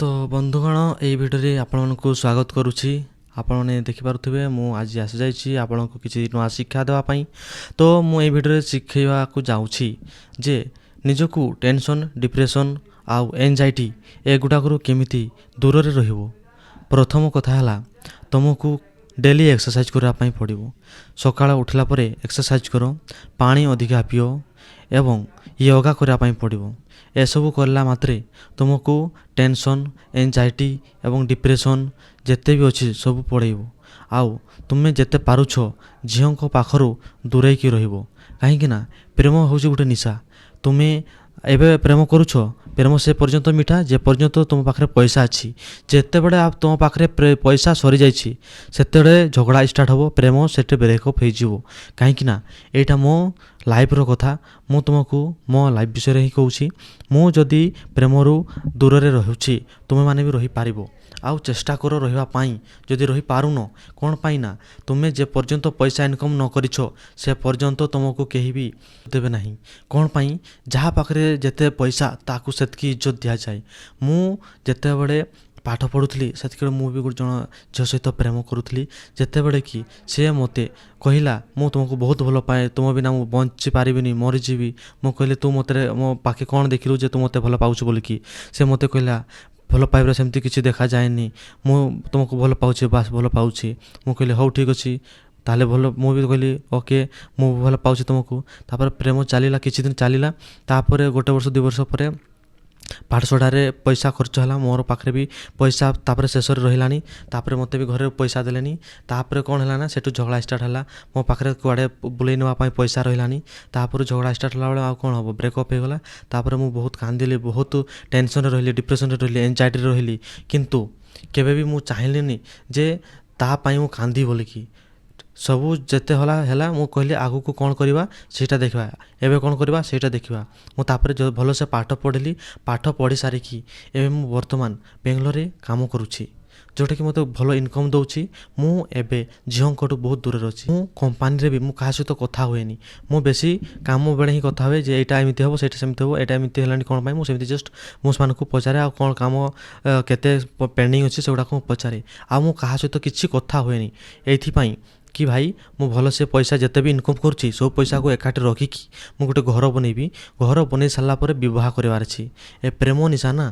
ତ ବନ୍ଧୁଗଣ, ଏଇ ଭିଡ଼ିଓରେ ଆପଣମାନଙ୍କୁ ସ୍ୱାଗତ କରୁଛି। ଆପଣମାନେ ଦେଖିପାରୁଥିବେ, ମୁଁ ଆଜି ଆସିଯାଇଛି ଆପଣଙ୍କୁ କିଛି ନୂଆ ଶିକ୍ଷା ଦେବା ପାଇଁ। ତ ମୁଁ ଏଇ ଭିଡ଼ିଓରେ ଶିଖେଇବାକୁ ଯାଉଛି ଯେ ନିଜକୁ ଟେନସନ୍, ଡିପ୍ରେସନ୍ ଆଉ ଏନ୍ଜାଇଟି ଏଗୁଡ଼ାକରୁ କେମିତି ଦୂରରେ ରହିବ। ପ୍ରଥମ କଥା ହେଲା, ତୁମକୁ ଡେଲି ଏକ୍ସରସାଇଜ୍ କରିବା ପାଇଁ ପଡ଼ିବ। ସକାଳ ଉଠିଲା ପରେ ଏକ୍ସରସାଇଜ୍ କର, ପାଣି ଅଧିକା ପିଅ ଏବଂ ୟୋଗା କରିବା ପାଇଁ ପଡ଼ିବ। ଏସବୁ କଲା ମାତ୍ରେ ତୁମକୁ ଟେନସନ୍, ଏନ୍ଜାଇଟି ଏବଂ ଡିପ୍ରେସନ୍ ଯେତେ ବି ଅଛି, ସବୁ ପଳେଇବ। ଆଉ ତୁମେ ଯେତେ ପାରୁଛ, ଝିଅଙ୍କ ପାଖରୁ ଦୂରେଇକି ରହିବ। କାହିଁକି ନା ପ୍ରେମ ହେଉଛି ଗୋଟେ ନିଶା। ତୁମେ ଏବେ ପ୍ରେମ କରୁଛ, ପ୍ରେମ ସେ ପର୍ଯ୍ୟନ୍ତ ମିଠା ଯେ ପର୍ଯ୍ୟନ୍ତ ତୁମ ପାଖରେ ପଇସା ଅଛି। ଯେତେବେଳେ ଆଉ ତୁମ ପାଖରେ ପଇସା ସରିଯାଇଛି, ସେତେବେଳେ ଝଗଡ଼ା ଷ୍ଟାର୍ଟ ହେବ, ପ୍ରେମ ସେଠି ବ୍ରେକଅପ୍ ହେଇଯିବ। କାହିଁକି ନା ଏଇଟା ମୋ ଲାଇଫ୍ର କଥା, ମୁଁ ତୁମକୁ ମୋ ଲାଇଫ୍ ବିଷୟରେ ହିଁ କହୁଛି। ମୁଁ ଯଦି ପ୍ରେମରୁ ଦୂରରେ ରହୁଛି, ତୁମେମାନେ ବି ରହିପାରିବ। ଆଉ ଚେଷ୍ଟା କର ରହିବା ପାଇଁ। ଯଦି ରହିପାରୁନ, କ'ଣ ପାଇଁ ନା ତୁମେ ଯେ ପର୍ଯ୍ୟନ୍ତ ପଇସା ଇନକମ୍ ନ କରିଛ, ସେ ପର୍ଯ୍ୟନ୍ତ ତୁମକୁ କେହି ବି ଦେବେ ନାହିଁ। କ'ଣ ପାଇଁ? ଯାହା ପାଖରେ ଯେତେ ପଇସା, ତାକୁ ସେତିକି ଇଜ୍ଜତ ଦିଆଯାଏ। ମୁଁ ଯେତେବେଳେ ପାଠ ପଢ଼ୁଥିଲି, ସେତିକିବେଳେ ମୁଁ ବି ଗୋଟେ ଜଣ ଝିଅ ସହିତ ପ୍ରେମ କରୁଥିଲି। ଯେତେବେଳେ କି ସେ ମୋତେ କହିଲା, "ମୁଁ ତୁମକୁ ବହୁତ ଭଲ ପାଏ, ତୁମ ବିନା ମୁଁ ବଞ୍ଚି ପାରିବିନି, ମରିଯିବି।" ମୁଁ କହିଲି, "ତୁ ମୋତେ ମୋ ପାଖେ କ'ଣ ଦେଖିଲୁ ଯେ ତୁ ମୋତେ ଭଲ ପାଉଛୁ ବୋଲିକି?" ସେ ମୋତେ କହିଲା, "ଭଲ ପାଇବାର ସେମିତି କିଛି ଦେଖାଯାଏନି, ମୁଁ ତୁମକୁ ଭଲ ପାଉଛି, ବାସ୍ ଭଲ ପାଉଛି।" ମୁଁ କହିଲି, "ହଉ, ଠିକ୍ ଅଛି ତାହେଲେ ଭଲ।" ମୁଁ ବି କହିଲି, "ଓକେ, ମୁଁ ବି ଭଲ ପାଉଛି ତୁମକୁ।" ତାପରେ ପ୍ରେମ ଚାଲିଲା, କିଛି ଦିନ ଚାଲିଲା। ତାପରେ ଗୋଟେ ବର୍ଷ 2 ବର୍ଷ ପରେ ପାଠଶାଠାରେ ପଇସା ଖର୍ଚ୍ଚ ହେଲା। ମୋର ପାଖରେ ବି ପଇସା ତାପରେ ଶେଷରେ ରହିଲାନି। ତାପରେ ମୋତେ ବି ଘରେ ପଇସା ଦେଲେନି। ତାପରେ କ'ଣ ହେଲା ନା ସେଠୁ ଝଗଡ଼ା ଷ୍ଟାର୍ଟ ହେଲା। ମୋ ପାଖରେ କୁଆଡ଼େ ବୁଲେଇ ନେବା ପାଇଁ ପଇସା ରହିଲାନି। ତାପରେ ଝଗଡ଼ା ଷ୍ଟାର୍ଟ ହେଲା ବେଳେ ଆଉ କ'ଣ ହେବ? ବ୍ରେକଅପ୍ ହେଇଗଲା। ତାପରେ ମୁଁ ବହୁତ କାନ୍ଦିଲି, ବହୁତ ଟେନସନ୍ରେ ରହିଲି, ଡିପ୍ରେସନ୍ରେ ରହିଲି, ଏନ୍ଜାଇଟିରେ ରହିଲି। କିନ୍ତୁ କେବେ ବି ମୁଁ ଚାହିଁଲିନି ଯେ ତା ପାଇଁ ମୁଁ କାନ୍ଦିବି ବୋଲିକି। ସବୁ ଯେତେ ହେଲା ହେଲା। ମୁଁ କହିଲି, ଆଗକୁ କ'ଣ କରିବା ସେଇଟା ଦେଖିବା, ଏବେ କ'ଣ କରିବା ସେଇଟା ଦେଖିବା। ମୁଁ ତାପରେ ଭଲସେ ପାଠ ପଢ଼ିଲି। ପାଠ ପଢ଼ି ସାରିକି ଏବେ ମୁଁ ବର୍ତ୍ତମାନ ବେଙ୍ଗଲୋରରେ କାମ କରୁଛି, ଯେଉଁଟାକି ମୋତେ ଭଲ ଇନକମ୍ ଦେଉଛି। ମୁଁ ଏବେ ଝିଅଙ୍କଠୁ ବହୁତ ଦୂରରେ ଅଛି। ମୁଁ କମ୍ପାନୀରେ ବି ମୁଁ କାହା ସହିତ କଥା ହୁଏନି। ମୁଁ ବେଶୀ କାମ ବେଳେ ହିଁ କଥା ହୁଏ ଯେ ଏଇଟା ଏମିତି ହେବ, ସେଇଟା ସେମିତି ହେବ, ଏଇଟା ଏମିତି ହେଲାଣି କ'ଣ ପାଇଁ। ମୁଁ ସେମିତି ଜଷ୍ଟ ମୁଁ ସେମାନଙ୍କୁ ପଚାରେ ଆଉ କ'ଣ କାମ କେତେ ପେଣ୍ଡିଂ ଅଛି, ସେଗୁଡ଼ାକ ମୁଁ ପଚାରେ। ଆଉ ମୁଁ କାହା ସହିତ କିଛି କଥା ହୁଏନି ଏଇଥିପାଇଁ କି ଭାଇ, ମୁଁ ଭଲସେ ପଇସା ଯେତେ ବି ଇନକମ୍ କରୁଛି, ସବୁ ପଇସାକୁ ଏକାଠି ରଖିକି ମୁଁ ଗୋଟେ ଘର ବନେଇବି। ଘର ବନେଇ ସାରିଲା ପରେ ବିବାହ କରିବାର ଅଛି। ଏ ପ୍ରେମ ନିଶା ନା,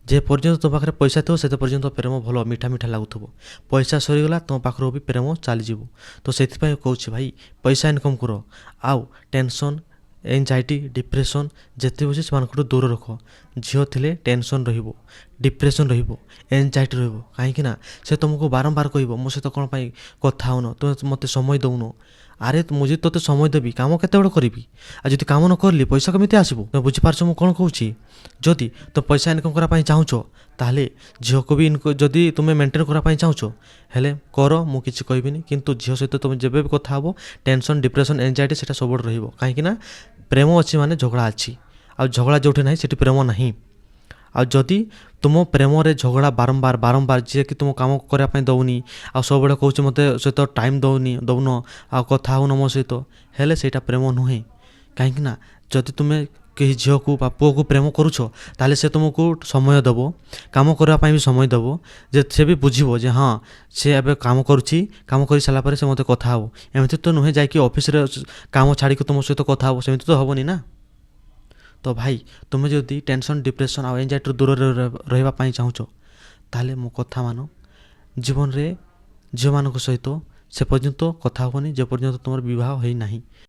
ଯେ ପର୍ଯ୍ୟନ୍ତ ତୋ ପାଖରେ ପଇସା ଥିବ, ସେତେ ପର୍ଯ୍ୟନ୍ତ ପ୍ରେମ ଭଲ ମିଠା ମିଠା ଲାଗୁଥିବ। ପଇସା ସରିଗଲା, ତୁମ ପାଖରୁ ବି ପ୍ରେମ ଚାଲିଯିବ। ତ ସେଥିପାଇଁ କହୁଛି ଭାଇ, ପଇସା ଇନକମ୍ କର ଆଉ ଟେନସନ୍, ଏନ୍ଜାଇଟି, ଡିପ୍ରେସନ୍ ଯେତେ ଅଛି, ସେମାନଙ୍କଠୁ ଦୂର ରଖ। ଝିଅ ଥିଲେ ଟେନସନ୍ ରହିବ, ଡିପ୍ରେସନ୍ ରହିବ, ଏନ୍ଜାଇଟି ରହିବ। କାହିଁକି ନା ସେ ତୁମକୁ ବାରମ୍ବାର କହିବ, "ମୋ ସହିତ କ'ଣ ପାଇଁ କଥା ହେଉନ? ତୁମେ ମୋତେ ସମୟ ଦେଉନ।" ଆରେ, ମୁଁ ଯଦି ତୋତେ ସମୟ ଦେବି, କାମ କେତେବେଳେ କରିବି? ଆଉ ଯଦି କାମ ନ କରିଲି, ପଇସା କେମିତି ଆସିବ? ତୁମେ ବୁଝିପାରୁଛ ମୁଁ କ'ଣ କହୁଛି? ଯଦି ତୁମେ ପଇସା ଇନକମ୍ କରିବା ପାଇଁ ଚାହୁଁଛ, ତାହେଲେ ଝିଅକୁ ବି ଯଦି ତୁମେ ମେଣ୍ଟେନ୍ କରିବା ପାଇଁ ଚାହୁଁଛ, ହେଲେ କର, ମୁଁ କିଛି କହିବିନି। କିନ୍ତୁ ଝିଅ ସହିତ ତୁମେ ଯେବେ ବି କଥା ହେବ, ଟେନସନ୍, ଡିପ୍ରେସନ୍, ଏନ୍ଜାଇଟି ସେଇଟା ସବୁବେଳେ ରହିବ। କାହିଁକି ନା ପ୍ରେମ ଅଛି ମାନେ ଝଗଡ଼ା ଅଛି, ଆଉ ଝଗଡ଼ା ଯେଉଁଠି ନାହିଁ, ସେଠି ପ୍ରେମ ନାହିଁ। ଆଉ ଯଦି ତୁମ ପ୍ରେମରେ ଝଗଡ଼ା ବାରମ୍ବାର ବାରମ୍ବାର, ଯିଏକି ତୁମ କାମ କରିବା ପାଇଁ ଦେଉନି ଆଉ ସବୁବେଳେ କହୁଛି, "ମୋତେ ସହିତ ଟାଇମ୍ ଦେଉନ ଆଉ କଥା ହେଉନ ମୋ ସହିତ", ହେଲେ ସେଇଟା ପ୍ରେମ ନୁହେଁ। କାହିଁକି ନା ଯଦି ତୁମେ କେହି ଝିଅକୁ ବା ପୁଅକୁ ପ୍ରେମ କରୁଛ, ତାହେଲେ ସେ ତୁମକୁ ସମୟ ଦେବ, କାମ କରିବା ପାଇଁ ବି ସମୟ ଦେବ, ଯେ ସେ ବି ବୁଝିବ ଯେ ହଁ, ସେ ଏବେ କାମ କରୁଛି, କାମ କରିସାରିଲା ପରେ ସେ ମୋତେ କଥା ହେବ। ଏମିତି ତ ନୁହେଁ ଯାଇକି ଅଫିସରେ କାମ ଛାଡ଼ିକି ତୁମ ସହିତ କଥା ହେବ, ସେମିତି ତ ହେବନି ନା। ତ ଭାଇ, ତୁମେ ଯଦି ଟେନସନ୍, ଡିପ୍ରେସନ୍ ଆଉ ଏନ୍ଜାଇଟିରୁ ଦୂରରେ ରହିବା ପାଇଁ ଚାହୁଁଛ, ତାହେଲେ ମୋ କଥା ମାନ। ଜୀବନରେ ଝିଅମାନଙ୍କ ସହିତ ସେ ପର୍ଯ୍ୟନ୍ତ କଥା ହେବନି, ଯେ ପର୍ଯ୍ୟନ୍ତ ତୁମର ବିବାହ ହୋଇନାହିଁ।